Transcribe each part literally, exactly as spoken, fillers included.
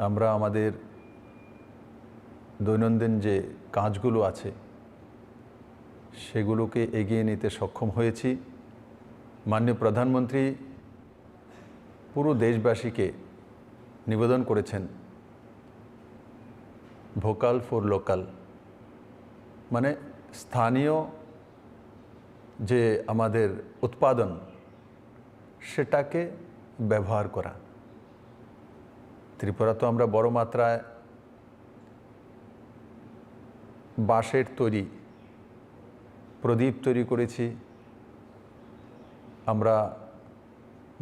আমরা আমাদের দৈনন্দিন যে কাজগুলো আছে, সেগুলোকে এগিয়ে নিতে সক্ষম হয়েছি। মাননীয় প্রধানমন্ত্রী পুরো দেশবাসীকে নিবেদন করেছেন ভোকাল ফর লোকাল, মানে স্থানীয় যে আমাদের উৎপাদন, সেটাকে ব্যবহার করা। ত্রিপুরা তো আমরা বড় মাত্রায় বাঁশের তৈরি প্রদীপ তৈরি করেছি, আমরা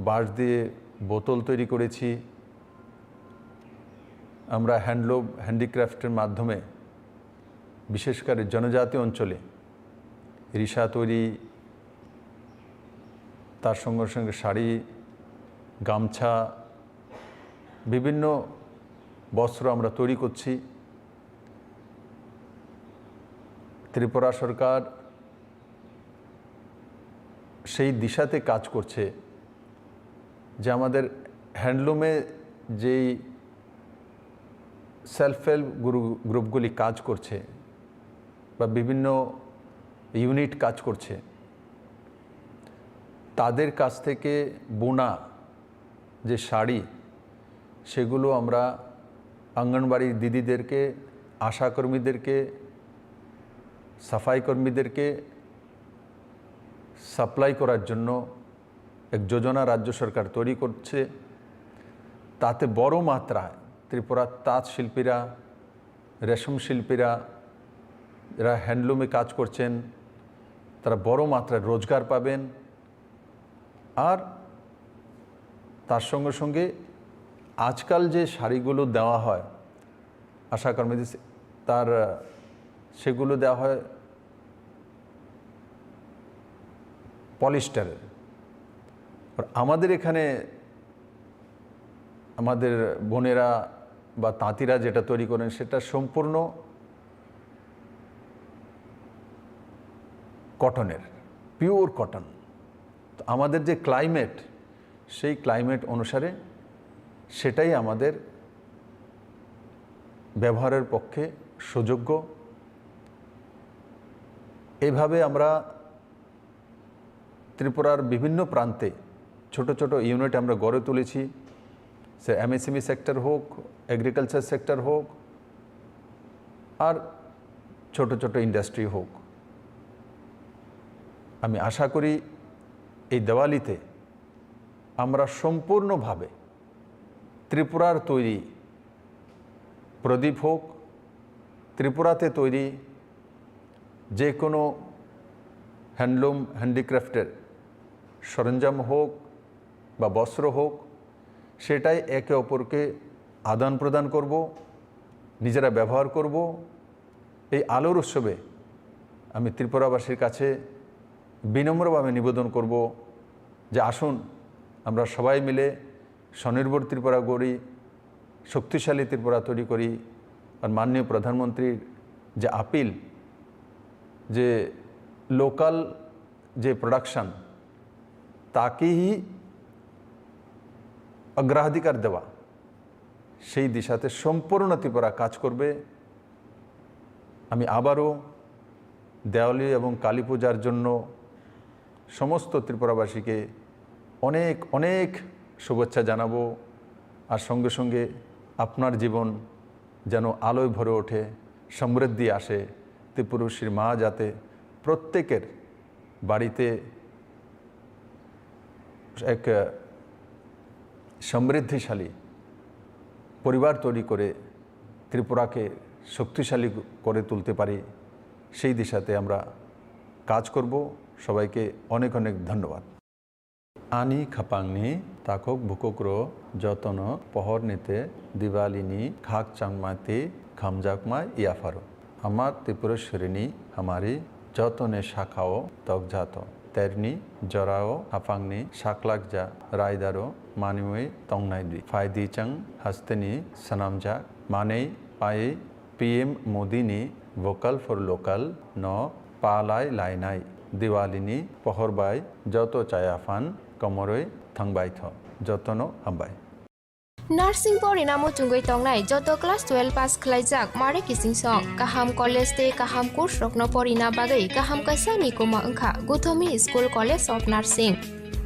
বাঁশ দিয়ে বোতল তৈরি করেছি, আমরা হ্যান্ডলুম, হ্যান্ডিক্রাফটের মাধ্যমে বিশেষ করে জনজাতি অঞ্চলে রিসা তৈরি, তার সঙ্গে সঙ্গে শাড়ি, গামছা, বিভিন্ন বস্ত্র আমরা তৈরি করছি। ত্রিপুরা সরকার সেই দিশাতে কাজ করছে যে আমাদের হ্যান্ডলুমে যেই সেলফ হেল্প গ্রু-, গ্রুপগুলি কাজ করছে বা বিভিন্ন ইউনিট কাজ করছে, তাদের কাছ থেকে বোনা যে শাড়ি, সেগুলো আমরা অঙ্গনবাড়ি দিদিদেরকে, আশাকর্মীদেরকে, সাফাই কর্মীদেরকে সাপ্লাই করার জন্য এক যোজনা রাজ্য সরকার তৈরি করছে। তাতে বড় মাত্রায় ত্রিপুরার তাঁত শিল্পীরা, রেশম শিল্পীরা, যারা হ্যান্ডলুমে কাজ করছেন, তারা বড় মাত্রায় রোজগার পাবেন। আর তার সঙ্গে সঙ্গে আজকাল যে শাড়িগুলো দেওয়া হয় আশাকর্মীদের, তার, সেগুলো দেওয়া হয় পলিস্টারের। আর আমাদের এখানে আমাদের বোনেরা বা তাঁতিরা যেটা তৈরি করেন, সেটা সম্পূর্ণ কটনের, পিওর কটন। তো আমাদের যে ক্লাইমেট, সেই ক্লাইমেট অনুসারে সেটাই আমাদের ব্যবহারের পক্ষে সুযোগ্য। এইভাবে আমরা ত্রিপুরার বিভিন্ন প্রান্তে ছোট ছোট ইউনিট আমরা গড়ে তুলেছি, সে এমএসএমই সেক্টর হোক, এগ্রিকালচার সেক্টর হোক, আর ছোট ছোট ইন্ডাস্ট্রি হোক। আমি আশা করি এই দেওয়ালিতে আমরা সম্পূর্ণভাবে ত্রিপুরার তৈরি প্রদীপ হোক, ত্রিপুরাতে তৈরি যে কোনো হ্যান্ডলুম, হ্যান্ডিক্রাফটের সরঞ্জাম হোক বা বস্ত্র হোক, সেটাই একে অপরকে আদান প্রদান করব, নিজেরা ব্যবহার করব। এই আলোর উৎসবে আমি ত্রিপুরাবাসীর কাছে বিনম্রভাবে নিবেদন করব যে আসুন, আমরা সবাই মিলে স্বনির্ভর ত্রিপুরা গড়ি, শক্তিশালী ত্রিপুরা তৈরি করি। আর মাননীয় প্রধানমন্ত্রীর যে আপিল, যে লোকাল যে প্রোডাকশন, তাকেই অগ্রাধিকার দেওয়া, সেই দিশাতে সম্পূর্ণ ত্রিপুরা কাজ করবে। আমি আবারও দেওয়ালি এবং কালী পূজার জন্য সমস্ত ত্রিপুরাবাসীকে অনেক অনেক শুভেচ্ছা জানাবো। আর সঙ্গে সঙ্গে আপনার জীবন যেন আলোয় ভরে ওঠে, সমৃদ্ধি আসে, ত্রিপুরুষীর মা যাতে প্রত্যেকের বাড়িতে এক সমৃদ্ধিশালী পরিবার তৈরি করে ত্রিপুরাকে শক্তিশালী করে তুলতে পারি, সেই দিশাতে আমরা কাজ করব। সবাইকে অনেক অনেক ধন্যবাদ। Ani khapangni takhuk bukhukro jotono pohor nite Diwali ni khakchangma tei khamjakma yapharo. Ama Tripureshwari ni hamari jotoni sakao tokjato. Terni jorao haphangni saklakja raidaro manwi tongnai di. Phaidi chwng hasteni swnamjak manwi paiwi P M Modi ni Vocal for Local no palai lainai Diwali ni pohor bai joto chaya phan komorwi thangbaitho. Jotono hambai. Nursing porina muchungwi tongnai joto class twelve pass khlaijak mare kiching song. Kaham college tei kaham course rokno porina bagwi kaham kaisa ni kuma wngkha Gothomi School College of Nursing.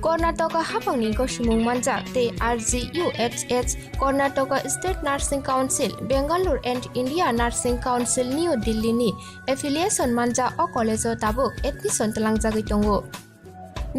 Karnataka haphangni gosimung manjak tei R G U H H, Karnataka State Nursing Council, Bangalore and India Nursing Council, New Delhi ni affiliation manjak o college o tabuk admission twlangjagwi tongo.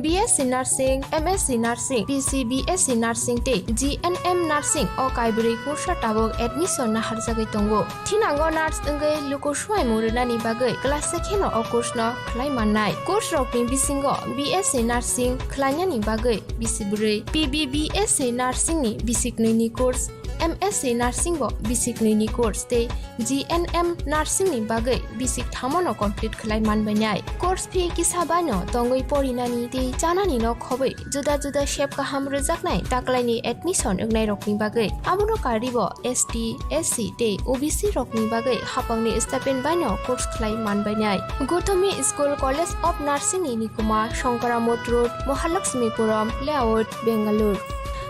B S C Nursing, M S C Nursing, P C B S C Nursing tei G N M Nursing o kaibrwi course o tabuk admission naharjagwi tongo. Thinango nurse wngwi luku swimung rwnani bagwi class se kheno o course no khlai mannai. Course rokni bisingo B S C Nursing khlainani bagwi bisi bwrwi, P B B S C Nursing ni bisi knwi ni course, M S C Nursing bo bisi knwi ni course tei G N M Nursing ni bagwi bisi thamo no complete khlai manbainai. Course fee kisa bai no tongwi porinani tei chanani no khobwi juda juda sep kaham rwjaknai taklaini admission wngnai rokni bagwi. Abono karwi bo S T, S C tei O B C rokni bagwi haphangni stipend baino course khlai manbainai. Gothomi School College of Nursing ni nikuma Shankara Mott Road, Mahalakshmipuram Layout, Bangalore.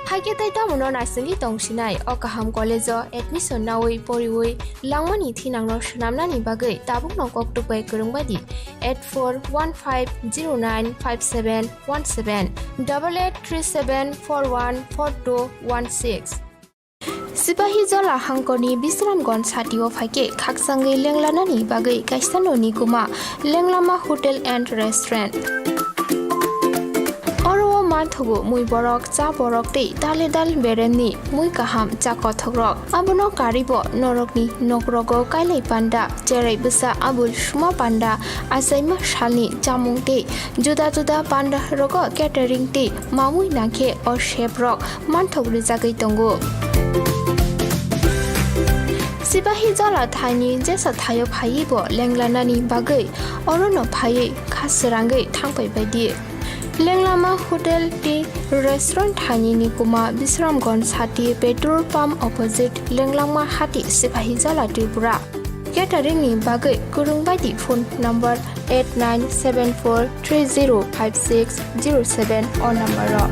Haikhe tei tamono naisingwi tongsinai o kaham college o admission nawi poriwi langmani thinangno swnamnani bagwi tabukno koktwk bai kwrwng bai di eight four one five zero nine five seven one seven, double eight three seven four one four two one six. Sipahi Jala hangkorni Bisramganj satio phaikhe khakchangwi lenglanani bagwi kaisa noni kuma Lenglama Hotel and Restaurant. Oro o manthogo mui borok, cha borok tei dale dal beremni mui kaham cha kothokrok. Abono karwi bo norokni nokrogo kailai panda, cherai bwsa abul suma panda, achaima salni chamung tei juda juda panda rogo catering tei mamui nangkhe o chef rok manthok rwjagwi tongo. Sipahi Jala thaini jesa thaio phaiwi bo lenglanani bagwi orono phaiwi kha srangwi thangpai bai di. Lenglama Hotel tei Restaurant thaini ni kuma Bisramganj sati petrol pump opposite Lenglama hati Sipahi Jala Tripura. Catering ni bagwi kwrwng bai di phone number eight nine seven four three zero five six zero seven o number o.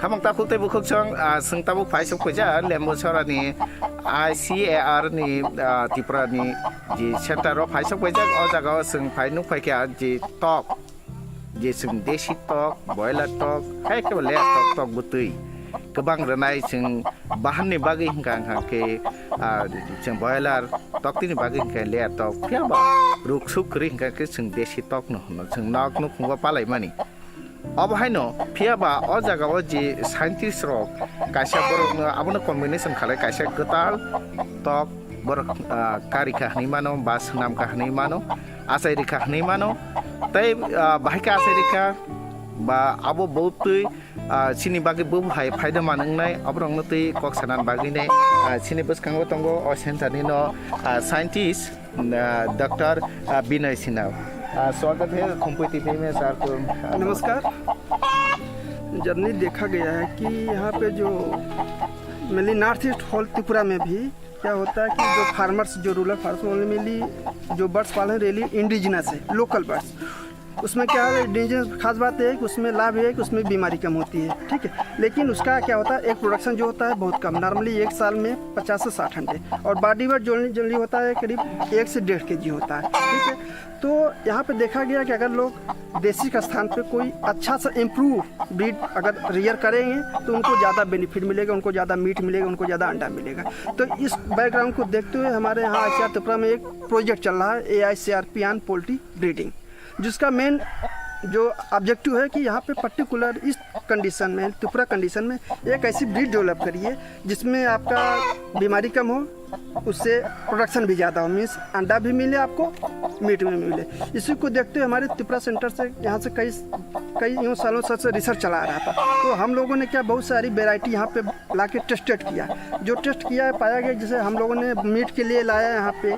Khamang takhuk tei bukhuk chwng, ah, chwng tabuk phai sok phaijak Lembu Sorani I C A R ni, ah, Tripura ni je center o phai sok phaijak. O jaga o chwng phai nuk phai kha je tok, je chwng desi tok, boiler tok, hai khe bo layer tok, tok bwtwi kwbang rwnai. Chwng bahan ni bagwi hwnkha, hwnkha khe, ah, chwng boiler tok tini bagwi hwnkha layer tok, phiya ba ruk suk kwrwi hwnkha khe chwng desi tok no hwno, chwng nok nukhungo palai mani. Obo haino, phiya ba o jaga o je scientist rok kaisa borok no abono combination khalai, kaisa kwtal tok borok, ah, kari kha hwnwi mano, ba swnam kha hwnwi mano, achai rikha hwnwi mano, tei, ah, bahai khe achai rikha ba abo bwtwi, ah, chini bagwi bo hai phaida man wngnai, oborok no twi kok sanan bagwi nai, ah, chini bwskango tongo o center ni no, ah, scientist. Ah, Doctor, ah, Binoy Sinha। Ah, स्वागत है खुम्पुई टीवी में सर को। नमस्कार। जर्नली देखा गया है कि यहाँ पे जो mainly north east whole Tripura में भी क्या होता है कि जो फार्मर्स, जो रूरल फार्मर्स, ओनली मेनली जो बर्ड्स पालन, रियली इंडिजिनस है, लोकल बर्ड्स। उसमें क्या है, इंडिजिनस खास बात यह है कि उसमें लाभ यह है कि उसमें बीमारी कम होती है, ठीक है। लेकिन उसका क्या होता है, एक प्रोडक्शन जो होता है बहुत कम, नॉर्मली एक साल में पचास से साठ अंडे, और बॉडी वेट जनरली जनरली होता है करीब एक से डेढ़ केजी होता है, ठीक है। तो यहाँ पे देखा गया कि अगर लोग देसी का स्थान पे कोई अच्छा सा इम्प्रूव ब्रीड अगर रियर करेंगे, तो उनको ज़्यादा बेनिफिट मिलेगा, उनको ज़्यादा मीट मिलेगा, उनको ज़्यादा अंडा मिलेगा। तो इस बैकग्राउंड को देखते हुए हमारे यहाँ आईसीआर त्रिपुरा में एक प्रोजेक्ट चल रहा है, A I C R P on poultry breeding, जिसका मेन जो ऑब्जेक्टिव है कि यहाँ पे पर्टिकुलर इस कंडीशन में, त्रिपुरा कंडीशन में एक ऐसी ब्रीड डेवलप करिए जिसमें आपका बीमारी कम हो, उससे प्रोडक्शन भी ज़्यादा हो, मीन्स अंडा भी मिले आपको, मीट भी मिले। इसी को देखते हुए हमारे त्रिपुरा सेंटर से, यहाँ से कई कई यूँ सालों से रिसर्च चला रहा था। तो हम लोगों ने क्या, बहुत सारी वेराइटी यहाँ पे ला के टेस्टेड किया। जो टेस्ट किया है, पाया गया, जैसे हम लोगों ने मीट के लिए लाया यहाँ पे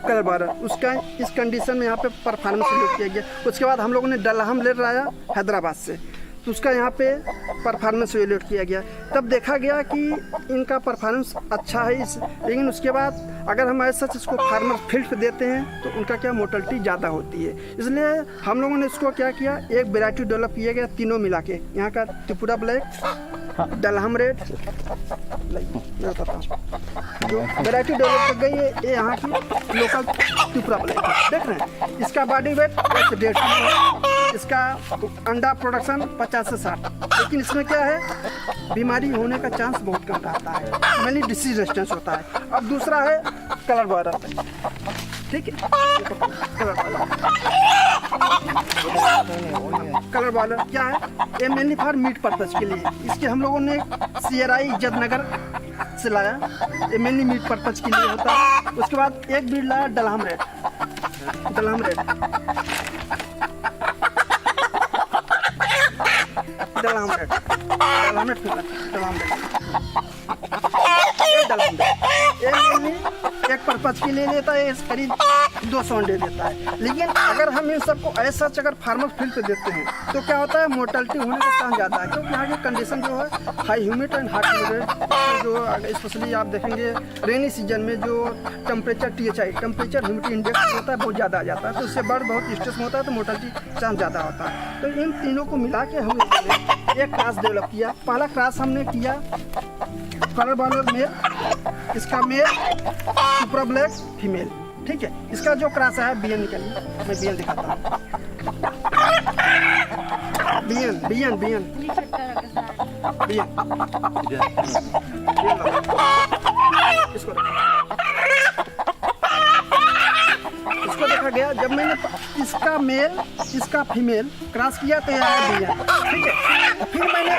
कलर बारह, उसका इस कंडीशन में यहाँ पे परफॉर्मेंस इवैल्यूएट किया गया। उसके बाद हम लोगों ने डलहम ले लाया हैदराबाद से, तो उसका यहाँ पे परफॉर्मेंस इवैल्यूएट किया गया। तब देखा गया कि इनका परफॉर्मेंस अच्छा है इस, लेकिन उसके बाद अगर हम ऐसा इसको फार्मर फील्ड पे देते हैं, तो उनका क्या, मोर्टलिटी ज़्यादा होती है। इसलिए हम लोगों ने इसको क्या किया, एक वैरायटी डेवलप किया गया तीनों मिला के, यहाँ का त्रिपुरा ब्लैक, डलहम रेड, मैं बताता हूँ, जो वैरायटी डेवलप कर गई है, ये यहाँ की लोकल त्रिपुरा ब्लैक है। देख रहे हैं, इसका बॉडी वेट एक से डेढ़ किलो है, इसका अंडा प्रोडक्शन पचास से साठ, लेकिन इसमें क्या है, बीमारी होने का चांस बहुत कम रहता है, मेनली डिसीज रेजिस्टेंस होता है। अब दूसरा है कलर बॉयलर, ठीक है, कलर बॉयलर। कलर बॉयलर क्या है? ये मेनली फॉर मीट पर्पज के लिए। इसके हम लोगों ने सीआरआई इज्जत नगर से लाया। ये मेनली मीट पर्पज के लिए होता है। उसके बाद एक ब्रीड लाया डलहम रेड, डलहम रेड, डलहम रेड, डलहम रेड, डलहम रेड। ये डाल देंगे। ये mainly एक पर्पज के लिए लेता है, करीब दो सौ अंडे देता है। लेकिन अगर हम इन सबको ऐसा अगर फार्मर फील्ड पे देते हैं, तो क्या होता है, मोर्टलिटी होने का चांस ज़्यादा है, क्योंकि यहाँ की कंडीशन जो है, high humid and high humid, जो स्पेशली आप देखेंगे रेनी सीजन में जो टेम्परेचर, टीएचआई, टेम्परेचर ह्यूमिडिटी इंडेक्स होता है, बहुत ज़्यादा आ जाता है, तो उससे बर्ड बहुत स्ट्रेस में होता है, तो मोर्टलिटी चांस ज़्यादा होता है। तो इन तीनों को मिला के हम एक क्रॉस डेवलप किया। पहला क्रॉस हमने किया कलर बॉयलर मेल, इसका मेल सुप्रा ब्लैक फीमेल, ठीक है। इसका जो क्रॉस है, बीएन निकालिए, मैं बीएन दिखाता हूँ। BN, BN, BN, BN. इसको रखो। इसको देखा गया, जब मैंने प-, इसका मेल, इसका फीमेल क्रॉस किया, तो ये आया बीएन, ठीक है। फिर मैंने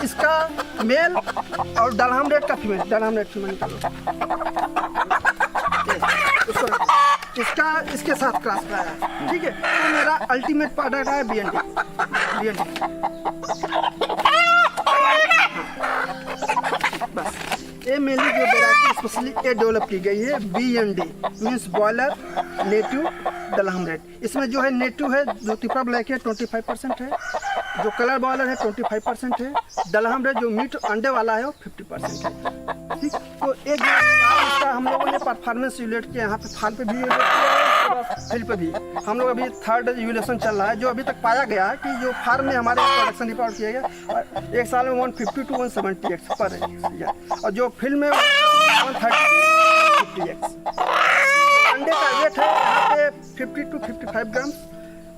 इसका मेल और डलहम रेड का फीमेल, डलहम रेड फीमेल निकालो, ये, उसको रखो। इसका इसके साथ क्रॉस कराया, ठीक है। तो मेरा अल्टीमेट प्रोडक्ट आया बीएनडी, बीएनडी। बस, ये मेनली जो वेराइटी स्पेशली ये डेवलप की गई है, बीएनडी, मीन्स बॉयलर नेटिव डलहम रेड। इसमें जो है नेटिव है, जो त्रिपुरा ब्लैक है, ट्वेंटी फाइव परसेंट है, जो कलर बॉयलर है, ट्वेंटी फाइव परसेंट है, डलहम रेड जो मीट अंडे वाला है, वो फिफ्टी परसेंट है। ठीक, तो एक जो इसका हम लोगों ने परफॉर्मेंस इवैल्यूएट किया, यहाँ पे फार्म पे भी इवैल्यूएट किया है, उसके बाद फील्ड पे भी। हम लोग अभी थर्ड इवैल्यूएशन चल रहा है, जो अभी तक पाया गया है कि जो फार्म में हमारे प्रोडक्शन रिपोर्ट किया गया, एक साल में one fifty two one seventy X पर है, और जो फील्ड में वन थर्टी फिफ्टी एक्स। अंडे का वेट है यहाँ पे fifty two fifty five gram,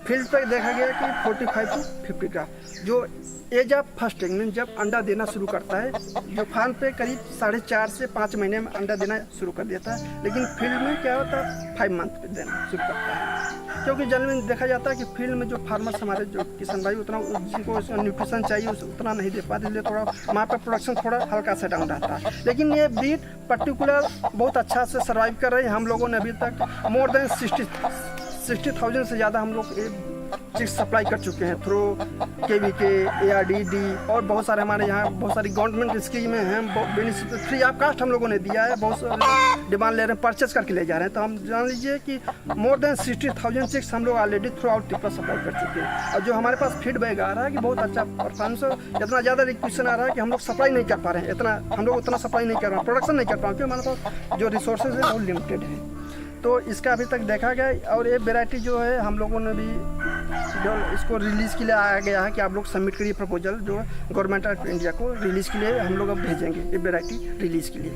field पे देखा गया कि forty five two fifty gram. जो age of first egg, mean जब अंडा देना शुरू करता है, जो फार्म पे करीब साढ़े चार से पाँच महीने में अंडा देना शुरू कर देता है, लेकिन फील्ड में क्या होता है, फाइव मंथ पे देना शुरू करता है। क्योंकि जनरली देखा जाता है कि फील्ड में जो फार्मर्स हमारे, जो किसान भाई, उतना जिनको न्यूट्रिशन चाहिए, उस उतना नहीं दे पाते, इसलिए थोड़ा वहाँ पर प्रोडक्शन थोड़ा हल्का सा डाउन रहता है। लेकिन ये ब्रीड पर्टिकुलर बहुत अच्छा से सर्वाइव कर रही है। हम लोगों ने अभी तक मोर देन सिक्सटी सिक्सटी थाउजेंड से ज़्यादा हम लोग ये चीज़ सप्लाई कर चुके हैं थ्रू केवीके, एआरडीडी और बहुत सारे हमारे यहाँ बहुत सारी गवर्नमेंट स्कीमें हैं, बेनिफिट फ्री ऑफ कॉस्ट हम लोगों ने दिया है। बहुत सारे डिमांड ले रहे हैं, परचेज करके ले जा रहे हैं। तो हम जान लीजिए कि more than sixty thousand chicks हम लोग already throughout Tripura supply कर चुके हैं। और जो हमारे पास फीडबैक आ रहा है कि बहुत अच्छा परफॉर्मेंस, इतना ज़्यादा रिक्वेस्ट आ रहा है कि हम लोग सप्लाई नहीं कर पा रहे हैं, इतना हम लोग उतना सप्लाई नहीं कर पा रहे, प्रोडक्शन नहीं कर पा रहे, क्योंकि हमारे पास जो रिसोर्सेज है, वो लिमिटेड है। तो इसका अभी तक देखा गया, और ये वेराइटी जो है, हम लोगों ने भी इसको रिलीज के लिए आया गया है कि आप लोग सबमिट करिए प्रपोजल, जो गवर्नमेंट ऑफ इंडिया को रिलीज के लिए हम लोग अब भेजेंगे ये वैरायटी रिलीज के लिए।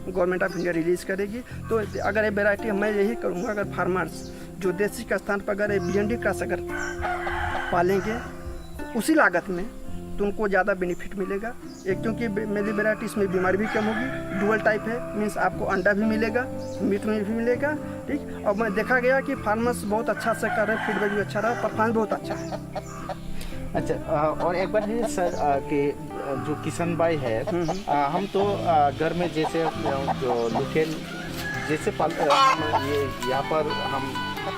गवर्नमेंट ऑफ इंडिया रिलीज करेगी। तो अगर ये वैरायटी, मैं यही करूँगा, अगर फार्मर्स जो देसी का स्थान पर अगर ये बी एन डी क्रॉस अगर पालेंगे उसी लागत में, तो उनको ज़्यादा बेनिफिट मिलेगा। एक, क्योंकि बे-, मेरी वैरायटी, इसमें बीमारी भी कम होगी, डुअल टाइप है, मीन्स आपको अंडा भी मिलेगा, मीट में भी मिलेगा। ठीक, और मैं देखा गया कि फार्मर्स बहुत अच्छा से कर रहे हैं, फीडबैक भी अच्छा रहा, परफॉर्मेंस बहुत अच्छा है। अच्छा, अ, और एक बात है सर, अ, कि, अ, जो किशन भाई है, हम्म, हम्म। अ, हम तो, अ, घर में जैसे, अ, जो लोकल जैसे पाल-, अ, हम ये यहाँ पर हम,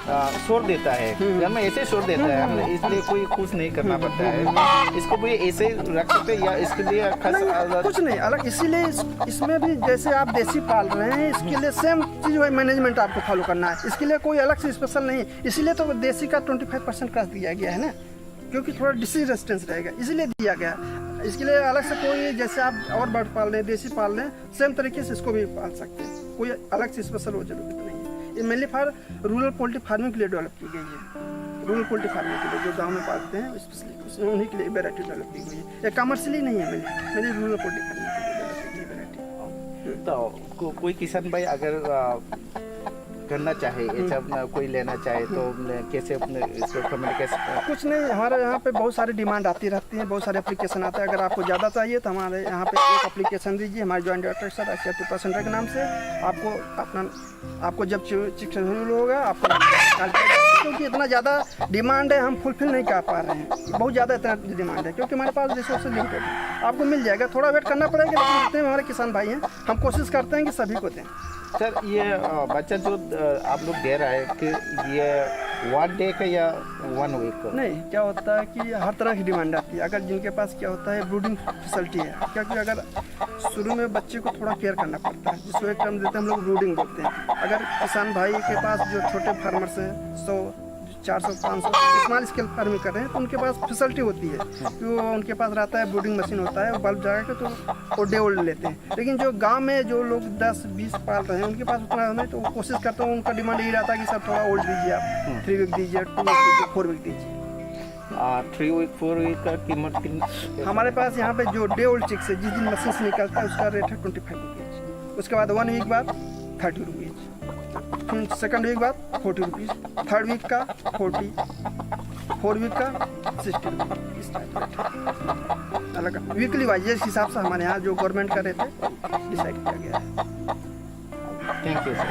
अ, छोड़ देता है, हम्म। घर में ऐसे छोड़ देता है, हम्म, हम हम्म। इसलिए कोई कुछ नहीं करना हम्म, पड़ता है। हम्म, हम्म। इसको भी ऐसे रख सकते हैं या इसके लिए खास नहीं, अलग? कुछ नहीं, अलग इसीलिए इस, इसमें भी जैसे आप देसी पाल रहे हैं, इसके लिए सेम चीज़ वही मैनेजमेंट आपको फॉलो करना है। इसके लिए कोई अलग से स्पेशल नहीं, इसीलिए तो देसी का ट्वेंटी फ़ाइव परसेंट क्रॉस दिया गया है ना, क्योंकि थोड़ा डिसीज रेजिस्टेंस रहेगा, इसीलिए दिया गया। इसके लिए अलग से कोई, जैसे आप और बर्ड पाल रहे हैं, देसी पाल रहे हैं, सेम तरीके से इसको भी पाल सकते हैं, कोई अलग से स्पेशल वो जरूरत नहीं है। ये mainly for rural poultry farming के लिए डेवलप की गई है, रूरल पोल्ट्री फार्मिंग के लिए, जो गाँव में पालते हैं स्पेशली, उस, उन्हीं के लिए वैरायटी डेवलप की गई है। ये कमर्शियली नहीं है, mainly, mainly rural poultry farming के लिए डेवलप की गई वैरायटी। तो को, कोई किसान भाई अगर, अ, करना चाहे, हम्म। ऐसा अपना कोई लेना चाहे, तो हम्म। अपने कैसे अपने इसको कम्युनिकेशन? कुछ नहीं, हमारे यहाँ पे बहुत सारी डिमांड आती रहती है, बहुत सारे एप्लीकेशन आते हैं। अगर आपको ज़्यादा चाहिए तो हमारे यहाँ पे एक एप्लीकेशन दीजिए, हमारे जॉइंट डायरेक्टर सर, आसिया त्रिपुरा सेंटर के नाम से। आपको अपना, आपको जब चे-, चेक शेड्यूल होगा, आपको कॉल किया जाएगा, क्योंकि इतना ज़्यादा डिमांड है, हम फुलफिल नहीं कर पा रहे हैं, बहुत ज़्यादा इतना डिमांड है, क्योंकि हमारे पास रिसोर्सेज लिमिटेड है। आपको मिल जाएगा, थोड़ा वेट करना पड़ेगा, लेकिन जितने भी हमारे किसान भाई हैं, हम कोशिश करते हैं कि सभी को दें। सर, ये, अ, बच्चा जो, अ, आप लोग दे रहा है कि ये वन डे का या वन वीक का? नहीं, क्या होता है कि हर तरह की डिमांड आती है। अगर जिनके पास क्या होता है, ब्रूडिंग फैसिलिटी है, क्योंकि अगर शुरू में बच्चे को थोड़ा केयर करना पड़ता है, जिसको एक टर्म देते हैं हम लोग ब्रूडिंग बोलते हैं। अगर किसान भाई के पास जो छोटे फार्मर्स हैं, सौ, चार सौ, पाँच सौ स्मॉल स्केल फार्मिंग कर रहे हैं, तो उनके पास फैसिलिटी होती है कि वो, उनके पास रहता है, ब्रूडिंग मशीन होता है, वो बल्ब जगा के तो वो डे ओल्ड लेते हैं। लेकिन जो गांव में जो लोग दस बीस पाल रहे हैं, उनके पास उतना नहीं, तो वो कोशिश करते हैं, उनका डिमांड यही रहता है कि सर, थोड़ा ओल्ड दीजिए आप, हम्म। थ्री वीक दीजिए, टू वीक दीजिए, फोर वीक दीजिए। आ, थ्री वीक, फोर वीक का कीमत किन-, हमारे पास यहाँ पे जो डे ओल्ड चिक्स है, जिस दिन मशीन से निकलता है, उसका रेट है ट्वेंटी फ़ाइव रुपीज़। उसके बाद वन वीक बाद थर्टी रुपीज़, फिर सेकंड वीक बाद फोर्टी रुपीज़, थर्ड वीक का फोर्टी, फोर वीक का सिक्सटी रुपीज़, इस टाइप का रेट है। अलग वीकली वाइज, जिस हिसाब से हमारे यहाँ जो गवर्नमेंट का रेट है, डिसाइड किया गया है। Thank you, sir.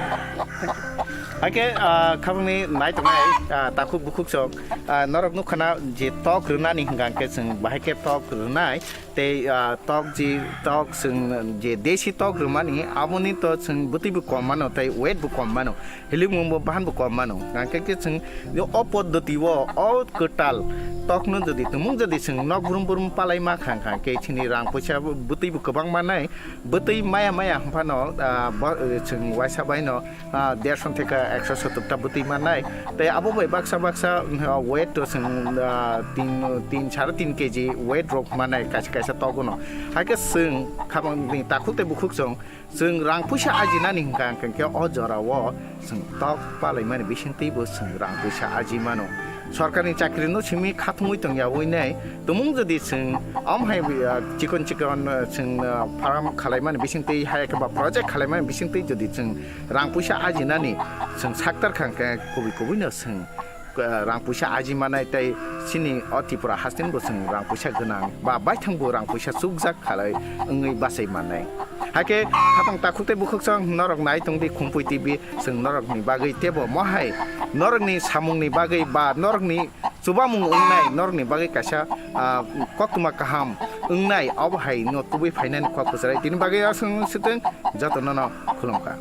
Thank you. Haikhe, ah, khabangni naitongnai, ah, takhuk bukhuk sok, ah, norok nukha na je tok rwnani hwnkha khe chwng bahai khe tok rwnai tei, ah, tok ji, tok chwng je desi tok rwmani aboni to chwng bwtwi bo kom mano tei weight bo kom mano, hilimung bo bahan bo kom mano. Hwnkha khe chwng o poddoti o, o kwtal tok no jodi tumung jodi chwng nok brum brum palai ma kha, hwnkha khe chini rang puisa bwtwi bo kwbang manai. Bwtwi maya maya hwnphano, ah, bo-, eh, chwng waisa baino, ah, dershon theka ekso sottor ta bwtwi mannai. Tei abo bai baksa baksa, ah, weight to chwng, ah, tin, tin, sare tin K G weight rok mannai kaisa kaisa togono. Haikhe chwng khabangni takhuk tei bukhuk chwng, chwng rang puisa ajinani hwnkha hwnkhe o jorao chwng tok palaimani bisingtwi bo chwng rang puisa aji mano. Sorkarni chakri no simi khathumui tongyawi nai, tumung jodi chwng om hai, ah, chikon chikon, ah, chwng, ah, farm khalaimani bisingtwi hai khe ba project khalaimani bisingtwi jodi chwng rang puisa ajinani chwng saktar kha hwnkhe kubui kubui no chwng, ah, rang puisa aji manai tei chini o Tripura hasteni bo chwng rang puisa gwnang ba baithang bo rang puisa chukjak khalai wngwi bachai mannai. Haikhe khabang takhuk tei bukhuk chwng norok nai tongdi Khumpui T V, chwng norokni bagwi teibo mohai norokni samungni bagwi ba norokni chubamung wngnai, norokni bagwi kaisa, ah, koktwma kaham wngnai, obo hai no tubui phainani kok kwchwrai. Tini bagwi aswk swtwng jotono no khulumkha.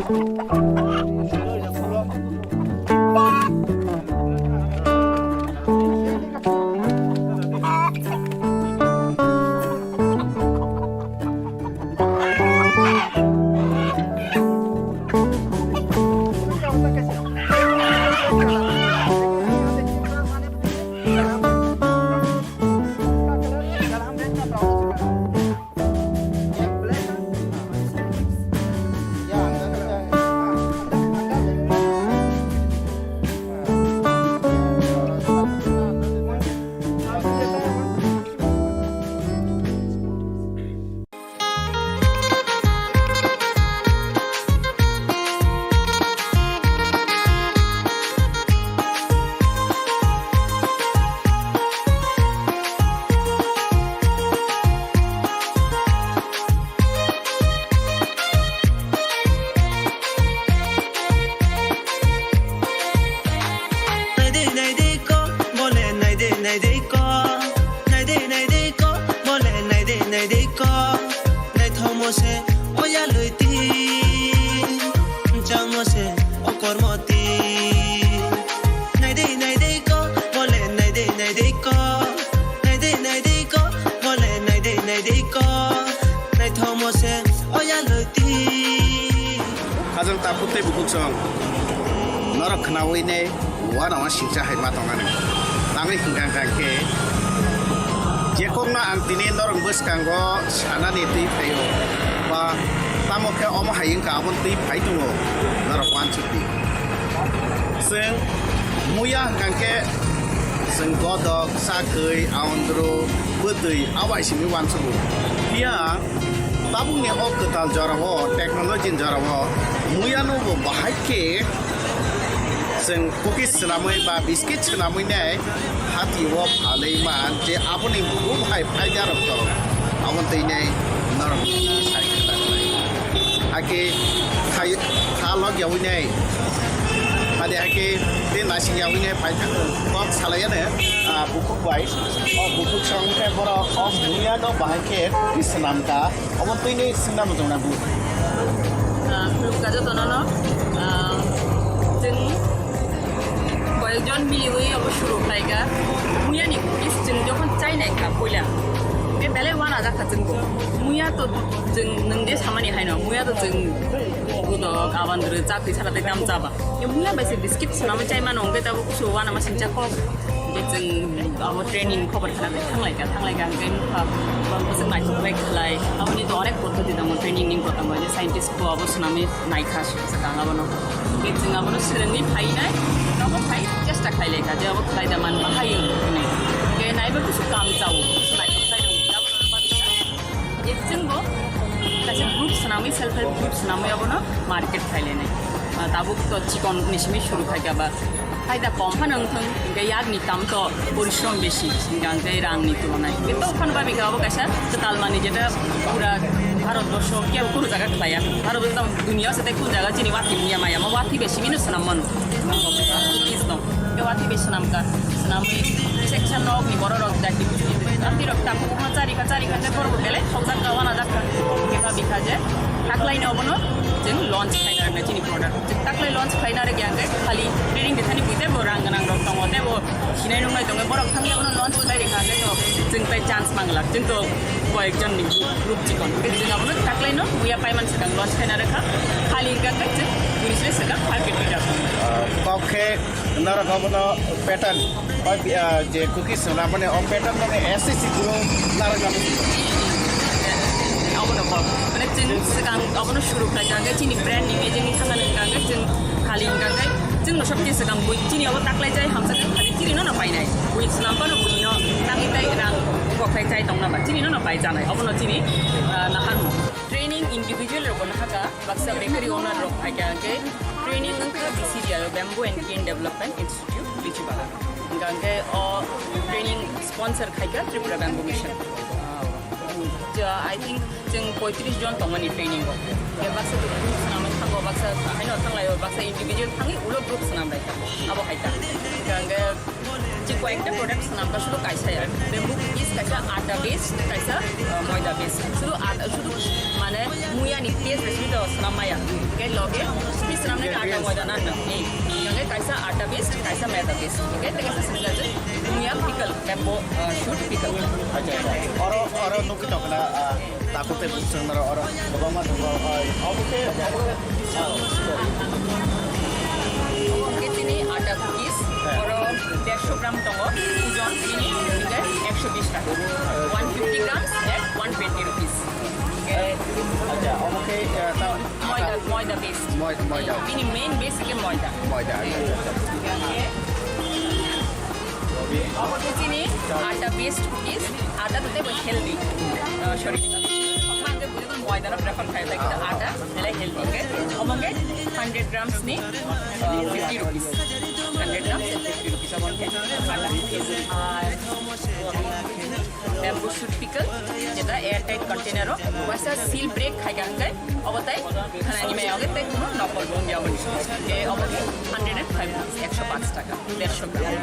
Naidi naidi ko, bole naidi naidi ko. Naidi naidi ko, bole naidi naidi ko. Naithomo se o yalwi ti, changmo se o kormo ti. Naidi naidi ko, bole naidi naidi ko. Naidi naidi ko, bole naidi naidi ko. Naithomo se o yalwi ti. Hajang tapu tei bukuchong. Norok khnaui ne uanama singcha hai ma tongani. Tangwi hwnkha hwnkha khe, je kokno ang tini norok bwskango sanani twi phaio, ba tamo khe omo hai wngkha aboni twi phai tongo, norok uansukdi. Chwng muya hwnkha khe chwng godok, chakhwi, aondru, bwtwi, abai simi uansugo. Phiya Tabukni o kwtal jorao, technology ni jorao, muyano bo bahai khe chwng cookies swnamwi ba biscuit swnamwi nai hati o phalwi man je aboni buphai phaida rok tong. Aboni twi nai norok sai kwtal nai. Hakhe khai kha lok yawi nai. Hade hakhe te nasing yawi nai phai thangkhe kok salai ano, ah, bukhuk bai. O bukhuk song khe borok o muyano bahai khe cookies swnam kha. Obo twi ni singna muchung na bu. Ah, khulumkha jotono no, ah, chwng koyekjon miliwi obo shuru khlaikha. Muyani cookies chwng jokhon chai naikha puila, hwnkhe belai uanajak kha chwngbo. Muya to chwng nwng je samani haino, muya to chwng godok, abandru, chakhwi sara tei tam chaba. Muya bai se biscuit swnamwi chai mano, hwnkhe tabuk kusu uanama singcha kok. Hwnkhe chwng abo training khobor khna bai thanglaikha, thanglaikha hwnkhe nukha, bwswk naithok bai khlai. Aboni to onek poddoti tongo training ni kotor bai, je scientist bo abo swnamwi naikha swkang abono. Hwnkhe chwng abono swrwngwi phainai, abo phai chesta khlailaikha je abo khlai da man bahai wng hwnwi. Hwnkhe naiba kusu kam chao, kusu naithok khlai rw. Chwngbo kaisa group swnamwi, self help group swnamwi abono market khailainai. Ah, tabuk to chikon ni simi shuru khaikha ba. Phaida kom phano wngthung, hwnkhe yakni kam to porishrom besi, hwnkhe hwnkhe rangni tulonai. Hwnkhe to phano babikha abo kaisa kwtal manwi jeta pura Bharat borsho kebo kunu jaga khlaiya. Bharat borsho tamo duniya se tei kunu jaga chini watwi manya maya, mo watwi bai simino swnam mano. Cookies no. Hwnkhe watwi bai swnamkha. Swnamwi section rok ni borok rok jati kuchuk. Amtwi rok takhuk no chari kha, chari kha hwnkhe borok bo belai thokjak kha, uanajak kha. Hwnkhe babikha je taklaino obono chwng launch khaina rwkha chini product. Taklai launch khaina rwkya hwnkhe khali training de thani buitebo rang gwnang rok tongo, tebo sinai nungnai tongo, borok thangya bono launch khlai rwkha hwnkhe to chwng tai chance manglak, chwng to koyekjon ni group chikon. Hwnkhe chwng abono taklaino muya paiman swkang launch khaina rwkha, khali hwnkhe chwng buini sle swkang market leader. Ah, kok khe norok abono pattern. O, ah, je cookies swnamani o pattern mani S S C guru narwkna muchungo. Abono kok. Mane chwng swkang abono shuru khlai kha hwnkhe chini brand ni image ni thangna nang kha hwnkhe chwng khali hwnkha hwnkhe chwngno saboni swkang bui chini obo taklai chai hamsa khe khali chini no no painai. Bui swnam phano bui no tangwi tai rang kok khai chai tongna ba chini no no pai janai. Obono chini, ah, naharmung. Training individual rok bo nahaka baksa bakery owner rok phaikha hwnkhe training wngkha B C D I o Bamboo and Cane Development Institute. Bichibaga. Hingke o training sponsor khaika Tripura Bamboo Mission. Ja, I think chwng poitris jon tongmani training o. Hingke baksa to group swnamwi thango, baksa haino thanglaio, baksa individual thangwi ulo group swnamlaikha. Abo hai ta. Hingke chikwa ekta product swnamkha sudu kaisa ya. Bamboo is kaisa atta base, kaisa, uh, moida base. Sudu atta, sudu mane muya ni taste base to swnam maya. Hingke loge Atta moida na na. Ni, ni hwnkhe kaisa atta based, kaisa maida based. Hwnkhe tei kaisa swijak muya pickle, bamboo, uh, shoot pickle. Acha, acha. Oro, oro nukwi tongkha na, ah, takhuk tei buchung naro oro kwbangma tongo, ah, obo khe, obo khe, ah, Hwnkhe chini atta cookies, oro dersho gram tongo, ojon chini, hwnkhe ekso bish taka. One fifty grams at one twenty rupees. Hwnkhe Acha, obo khe, ah, ta-, moida, moida based. Moi-, moida. Bini main base khe moida. Moida, acha, acha, acha. Obo khe chini atta based cookies, atta to tei bo healthy, uh, shorir ni bagwi. Hokma hwnkhe bwrwi bo moida no prefer khai, tai kintu atta belai healthy khe. Obo khe hundred grams ni, uh, fifty rupees. Hundred grams and fifty rupees obo khe atta. Ar bamboo shoot pickle, jeta air tight container o, waisa seal break khai kha hwnkhe, obo tai khanani mai oge tai kuno nokol bo wngya obo ni. E, obo khe hundred and five rupees, ekso panch taka, dersho gram.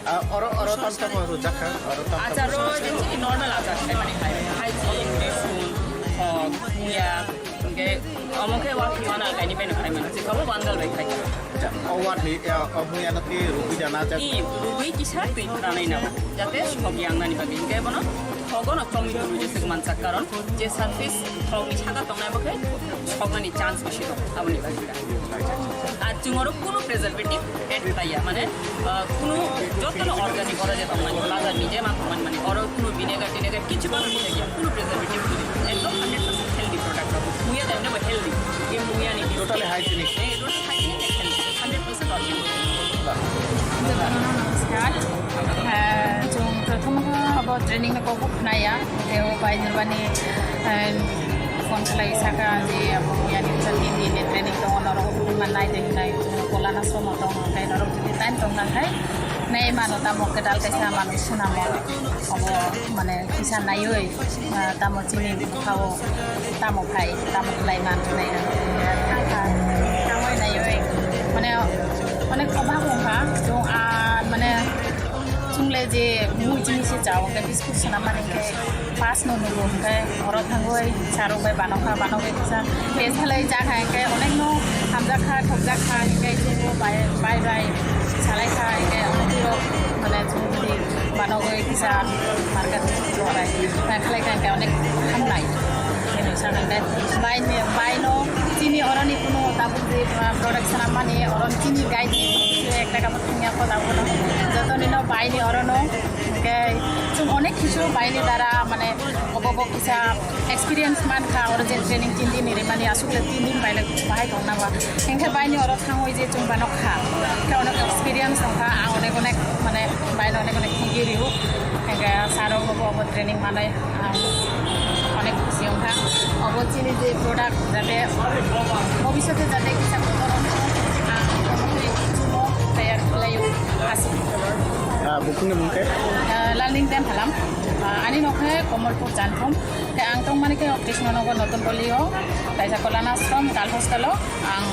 Ah, oro, oro tam tamo rwjak kha, oro tam tamo. Achar o je chini normal achar khai mani khai, haichi, resun, hok, muya, hwnkhe omo khe wa, wa nal kaini bai no khai mani, je khabo wa nal bai khai. Acha, o watwi, ah, o muya no twi rugwi jana jak. I, rugwi kisa twi phranai na, jate sok yang nani bagwi, hwnkhe bono thogo no chomwi twi rugwi se mansak, karon je surface thokni saka tongnai bo khe soknani chance bisi tong, aboni bagwi. Ar chwng oro kunu preservative add khlaiya, mane, ah, kunu jotono organic oro je tongmani, bazar ni je ma tongmani, mane oro kunu vinegar tinegar kichu ba mili ya, kunu preservative kunu, ekdom hundred percent healthy product. Muya da ne healthy. Ye muya ni. Totally hygienic. Eh, totally hygienic and healthy. Hundred percent organic. Namaskar. Ah, chwng prothom khe abo training no kok khnaya. Tei o bai ni bani, eh, phone khlai saka je abo yani tin din ni training tongo, norok man nai de hinai, kolana somo tongo, tei norok jodi time tong na khai, nai mano tamo kedal kaisa mano sunamo, abo mane kisa naiwi, ah, tamo chini bukhao tamo khai, tamo khlai man nai, tamo naiwi, mane onek obhab wngkha, chwng a mane chwng le je mui chini se chao, hwnkhe biscuit swnam mani hwnkhe pass no nugo, hwnkhe oro thangwi sarok bai banokha, banogwi kisa test khlai jakha, hwnkhe onekno hamjakha, thokjakha, hwnkhe chwngbo bai, bai, bai salaikha, hwnkhe onekno mane chwng twi banogwi kisa market lorai khlaikha, hwnkhe onek hamlai. Hwnwi sanai, hwnkhe bai ni, bai no chini oroni kuno tabuk je, ah, product swnam mani, oro chini guide ni ekta kabo thangya ko tabuk no. Joto ni no bai ni oro no, hwnkhe chwng onek kichu bai ni dara mane obo bo kisa experience man kha, oro je training tin din ni rimani, aswk le tin din bai le bahai tong na ba. Hwnkhe bai ni oro thangwi je chwng bano kha, hwnkhe onek experience tong kha, ang onek onek mane bai no onek onek thangwi rio, hwnkhe saro bo bo training manai. Ang onek khusi wngkha. Obo chini je product jate bhobishote jate kisa kotor wngkha, ang omo twi chumo tayar khlaio aswk. Ah, bukungni mung khe? Ah, Lalning Temphalam. Ah, ani nok khe Komolpur Janthom. Khe ang tongmani khe Krishnanagar Notun Goli o, kaisa Kolana Ashram Girl Hostel o. Ang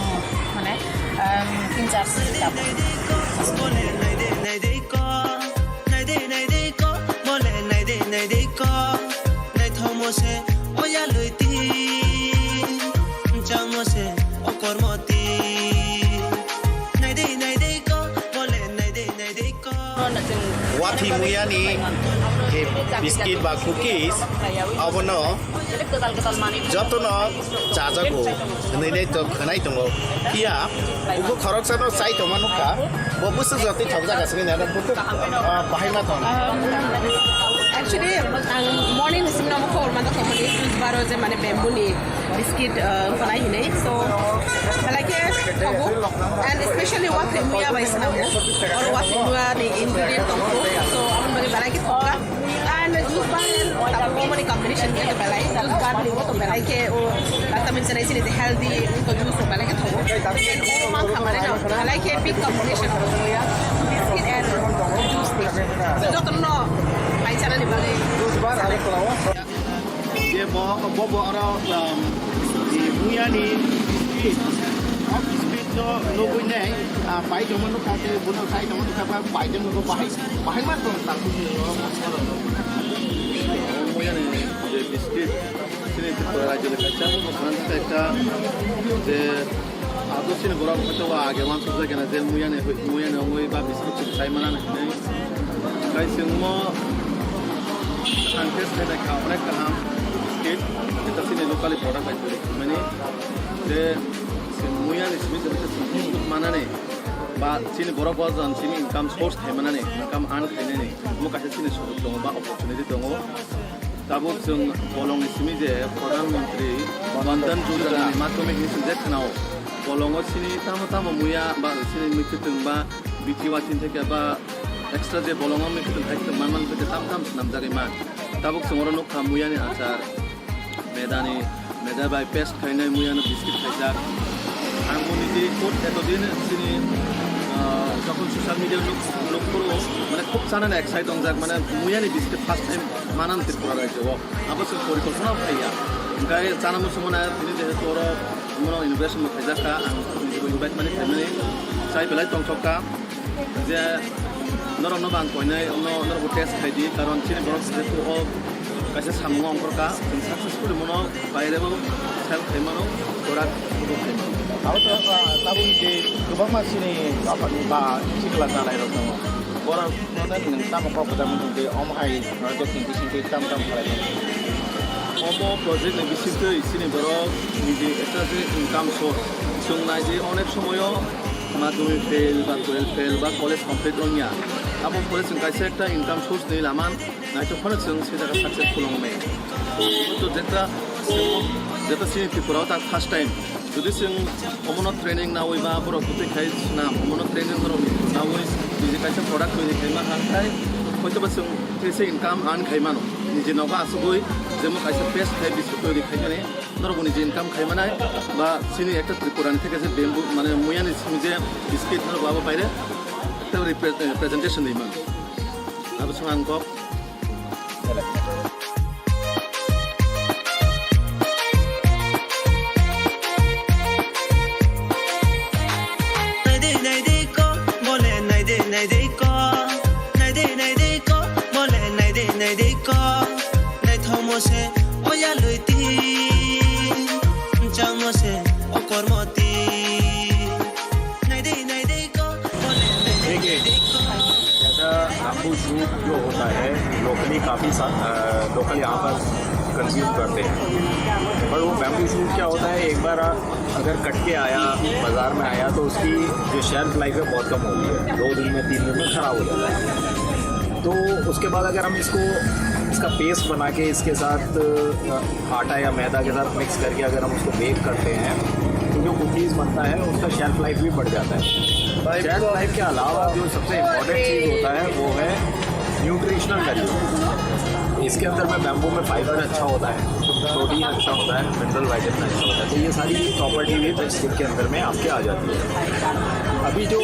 mane, um, in charge tabuk. Wathi muyani je biscuit ba cookies, abono jotono chajago hwnwi nai to khwnai tongo. Phiya buko khoroksano chai tongma nukha, bo bwswk jotwi thokjak aswk hwnwi nai buko, ah, bahai ma tong. Actually, ang morning ni simi no khobor manto kha mani, juice bar o je mane bamboo ni biscuit, ah, khanai hinwi. So, belai khe thogo. And especially wathi muya bai swnamo. Oro wathi muya ni ingredient tong kho. So, aboni bagwi belai khe thokha. And juice bar, tabuk omo ni combination khe belai, juice bar ni bo to belai khe o, lata min chenai sini the healthy, to juice to belai khe thogo. And o ma kha mane no, belai khe big combination. Biscuit and juice ni. So, joto no bai chana ni bagwi. Je bo, bo, bo oro, um, muyani speed, o speed no nugui nai, ah, pai tongma nukha, tei bono sai tongma nukha, ba pai tongma nukha, bahai, bahai ma tong ta. Muyani je biscuit, sini Tripura rajyo le kaisa, bo khana kaisa, je Abo chini borok hwnkhe o age uansukjak gana je muyani, muyani wngwi ba biscuit chwng chai manani hwnwi. Tei chwngmo ang test khainai kha, onek kaham biscuit, jeta chini locally product bai twi rwmani. Je chwng muyani simi je chwng biscuit manani, ba chini borok bo jan chini income source khai manani, income earn khainani, omo kaisa chini sujok tongo ba opportunity tongo. Tabuk chwng bolongni simi je Pradhan Mantri Vandan Yojana ni madhyome hinwi chwng je khwnao. Bolongo chini tamo tamo muya ba chini mwkhwtwng ba B T Y tin theke ba extra je bolongo mwkhwtwng hai tong man man theke tamo tamo swnamjagwi man. Tabuk chwng oro nukha muyani achar, medani, meda bai paste khainai muyano biscuit khaijak. Ang bo niji kot etodin chini, ah, jokhon social media nuk, nuk phuru, mane khub chanani excite wngjak, mane muyani biscuit first time manan Tripura rajyo o. Abo se porikolpona phaiya. Hingkai chana muchungmano tini jehetu oro bono inauguration bo khaijak kha, ang niji bo invite mani khaimani chai belai tongthok kha. Je norokno bo ang koinai, no, norokbo test khai di, karon chini borok jehetu o kaisa samung ongkhor kha, chwng successfully bono bairebo sell khai mano, product bo khai mano. Abo to, ah, tabuk je kwbangma chini bapani ba sikla chalairok tongo. Borok no nang tamo kok jam tong te, om hai, ah, dokin bising te tam tam khlai. Omo project ni bising twi chini borok niji ekta je income source. Chwng nai je onek somoyo madhyamik fail ba twelve fail ba college complete wngya. Abo pore chwng kaisa ekta income source ni lama naithok phano chwng se jaga successful wngmai. To jeta, jeta chini Tripura o ta first time. Jodi chwng omono training nawi ba borok bwtwi khai swnam, omono training borok nawi niji kaisa product twi khai ma hang khai, hoito ba chwng kaisa income earn khai mano. Niji nogo asugwi jemo kaisa paste khai biscuit twi khai mani. Norok bo niji income khai manai ba chini ekta Tripura ni theke je bamboo mane muyani simi je biscuit norok bo abo baire ekta repre-, eh, presentation ni man. Abo song ang kok. Naide naide ko, bole naide naide ko, naide naide ko, bole naide naide ko. Naithokmo se o yalwi ti, changmo se o kormo ti. Naide naide ko, bole naide देखिए, naide ko. जैसा bamboo shoot जो होता है, लोकली काफ़ी सा-, अ, लोकल यहाँ पर कंज्यूम करते हैं। पर वो बैम्बू शूट क्या होता है, एक बार आ-, अगर कट के आया, बाज़ार में आया, तो उसकी जो शेल्फ लाइफ है, बहुत कम होती है, दो दिन में, तीन दिन में ख़राब हो जाता है। तो उसके बाद अगर हम इसको, इसका पेस्ट बना के इसके साथ, अ, आटा या मैदा के साथ मिक्स करके अगर हम उसको बेक करते हैं, तो जो कुकीज़ बनता है, उसका शेल्फ लाइफ भी बढ़ जाता है। शेल्फ लाइफ के अलावा जो सबसे इम्पोर्टेंट चीज़ होता है, वो है न्यूट्रिशनल वैल्यू। इसके अंदर में बैम्बू में फाइबर अच्छा होता है, प्रोटीन अच्छा होता है, मिनरल विटामिन अच्छा होता है, तो ये सारी प्रॉपर्टी भी स्किन के अंदर में आपके आ जाती है। अभी जो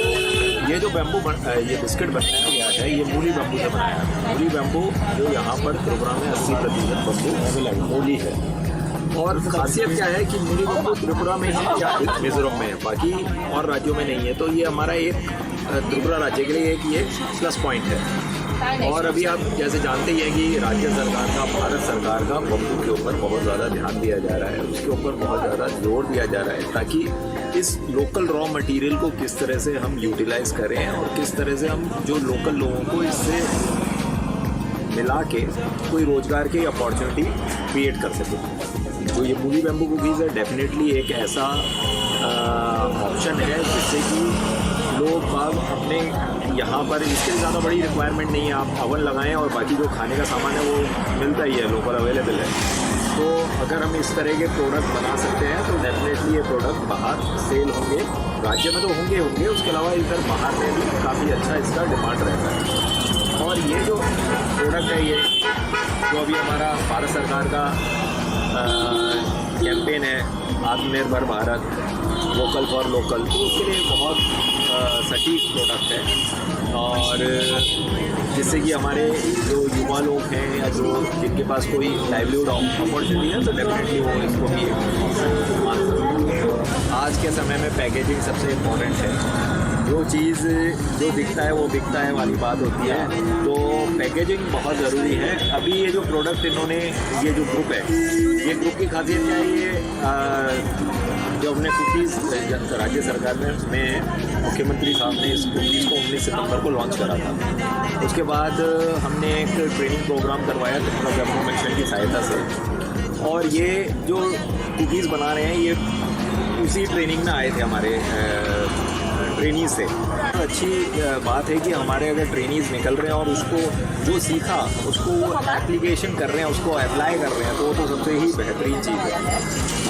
ये जो बैम्बू बन, अ, ये बिस्किट बनाया गया है, ये मूली बैम्बू से बनाया है। मूली बैम्बू जो यहाँ पर त्रिपुरा में अस्सी प्रतिशत बैम्बू मूली है। और खासियत क्या है कि मूली बैम्बू त्रिपुरा में है या मिजोरम में है, बाकी और राज्यों में नहीं है, तो ये हमारा एक, अ, त्रिपुरा राज्य के लिए एक ये प्लस पॉइंट है। और अभी आप जैसे जानते ही हैं कि राज्य सरकार का, भारत सरकार का बम्बू के ऊपर बहुत ज़्यादा ध्यान दिया जा रहा है, उसके ऊपर बहुत ज़्यादा जोर दिया जा रहा है, ताकि इस लोकल रॉ मटेरियल को किस तरह से हम यूटिलाइज करें और किस तरह से हम जो लोकल लोगों को इससे मिला के कोई रोजगार की अपॉर्चुनिटी क्रिएट कर सकें। जो ये मूली बैम्बू कुकीज़ है, डेफिनेटली एक ऐसा, अ, ऑप्शन है जिससे कि लोग बाग अपने यहाँ पर, इसके लिए ज़्यादा बड़ी रिक्वायरमेंट नहीं है, आप ओवन लगाएं और बाकी जो खाने का सामान है वो मिलता ही है, लोकल अवेलेबल है। तो अगर हम इस तरह के प्रोडक्ट बना सकते हैं तो डेफिनेटली ये प्रोडक्ट बाहर सेल होंगे, राज्य में तो होंगे होंगे, उसके अलावा इधर बाहर में भी काफ़ी अच्छा इसका डिमांड रहता है। और ये जो प्रोडक्ट है, ये जो अभी हमारा भारत सरकार का, अ, कैंपेन है, आत्मनिर्भर भारत, वोकल फॉर लोकल, तो उसके लिए बहुत, अ, सटीक प्रोडक्ट है। और जिससे कि हमारे जो युवा लोग हैं या जो जिनके पास कोई लाइवलीहुड अपॉर्चुनिटी है, तो डेफिनेटली वो इसको भी मान सकते हैं। आज के समय में पैकेजिंग सबसे इम्पोर्टेंट है। जो चीज़ जो दिखता है वो बिकता है वाली बात होती है, तो पैकेजिंग बहुत ज़रूरी है। अभी ये जो प्रोडक्ट इन्होंने, ये जो ग्रुप है, ये ग्रुप की खासियत क्या है? ये, अ, जो हमने कुकीज़, राज्य सरकार ने, में मुख्यमंत्री साहब ने इस कुकीज़ को उन्नीस सितंबर को लॉन्च करा था। उसके बाद हमने एक ट्रेनिंग प्रोग्राम करवाया त्रिपुरा गवर्नमेंट की सहायता से, और ये जो कुकीज़ बना रहे हैं, ये उसी ट्रेनिंग में आए थे हमारे ट्रेनी से। अच्छी बात है कि हमारे अगर ट्रेनीज निकल रहे हैं और उसको जो सीखा, उसको वो एप्लीकेशन कर रहे हैं, उसको अप्लाई कर रहे हैं, तो वो तो सबसे ही बेहतरीन चीज़ है।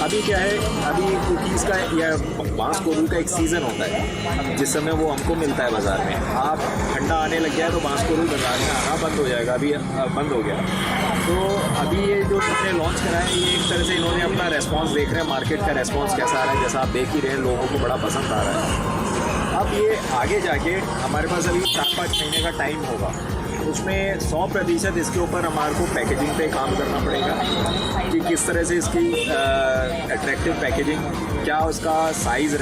अभी क्या है, अभी कुकीज़ का या बांस कोरू का एक सीज़न होता है, जिस समय वो हमको मिलता है बाज़ार में। आप ठंडा आने लग गया है तो बांस कोरू बाज़ार में आना बंद हो जाएगा, अभी बंद हो गया। तो अभी ये जो इन्होंने लॉन्च करा है, ये एक तरह से इन्होंने अपना रेस्पॉन्स देख रहे हैं, मार्केट का रेस्पॉन्स कैसा आ रहा है। जैसा आप देख ही रहे हैं, लोगों को बड़ा पसंद आ रहा है। अब ये आगे जाके हमारे पास अभी चार पाँच महीने का टाइम होगा, उसमें सौ प्रतिशत इसके ऊपर हमारे को पैकेजिंग पे काम करना पड़ेगा कि किस तरह से इसकी अट्रैक्टिव पैकेजिंग, क्या उसका साइज